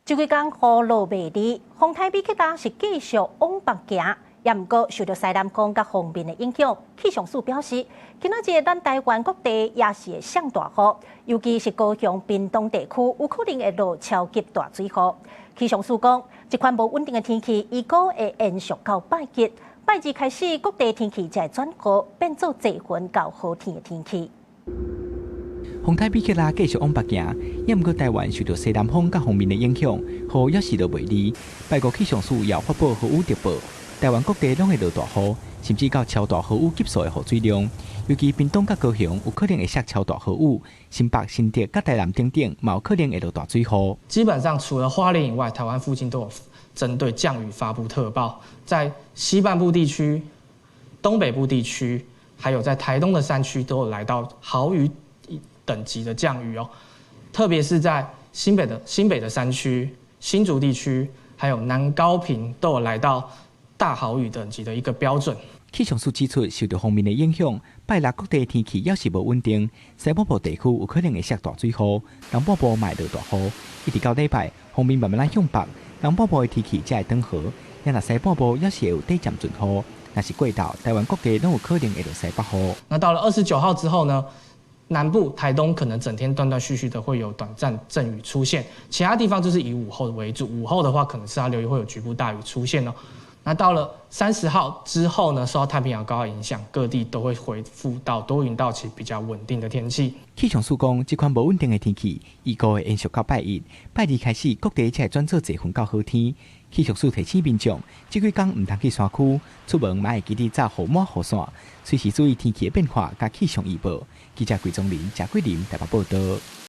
這幾工雨落袂離，風颱米克拉是繼續往北行，也毋過受著西南風佮鋒面的影響。氣象署表示，今仔日咱台灣各地也是會降大雨，尤其是高雄、屏東地區有可能會落超級大水雨。氣象署講，這款無穩定的天氣，預估會延續到拜一。拜二開始，各地天氣才會轉好，變做濟雲到好天的天氣。風颱米克拉繼續往北行，也毋過台灣受著西南風佮鋒面的影響，雨猶是落袂離。拜五氣象署也發布豪雨特報，台灣各地攏會落大雨，甚至到超大豪雨級數的雨水量。尤其屏東佮高雄有可能會下超大豪雨，新北、新竹佮台南等等，嘛有可能會落大水雨。基本上除了花蓮以外，台灣附近都有針對降雨發布特報，在西半部地區、東北部地區，還有在台東的山區，都有來到豪雨等級的降雨哦，特別是在新北的山區、新竹地區，還有南高屏都有來到大豪雨等級的一個標準。氣象署指出，受著鋒面的影響，拜六各地天氣猶是無穩定，西半部地區有可能會下大水雨，東半部嘛會落大雨。一直到禮拜，鋒面慢慢仔向北，東半部的天氣才會轉好。若西半部猶是會有短暫陣雨，若是過晝，台灣各地攏有可能會落西北雨。那到了29號之後呢？南部台東可能整天斷斷續續的會有短暫陣雨出現，其他地方就是以午後為主。午後的話，可能是要留意會有局部大雨出現哦。那到了30號之後呢，受到太平洋高壓影響，各地都會恢復到多雲到晴比較穩定的天氣。氣象署講，這款無穩定的天氣，預估會延續到拜一、拜二開始，各地才會轉做濟雲到好天。氣象署提醒民眾，這幾工毋通去山區，出門嘛會記得紮雨帽、雨傘，隨時注意天氣的變化佮氣象預報。記者桂宗林、賈桂林台北報道。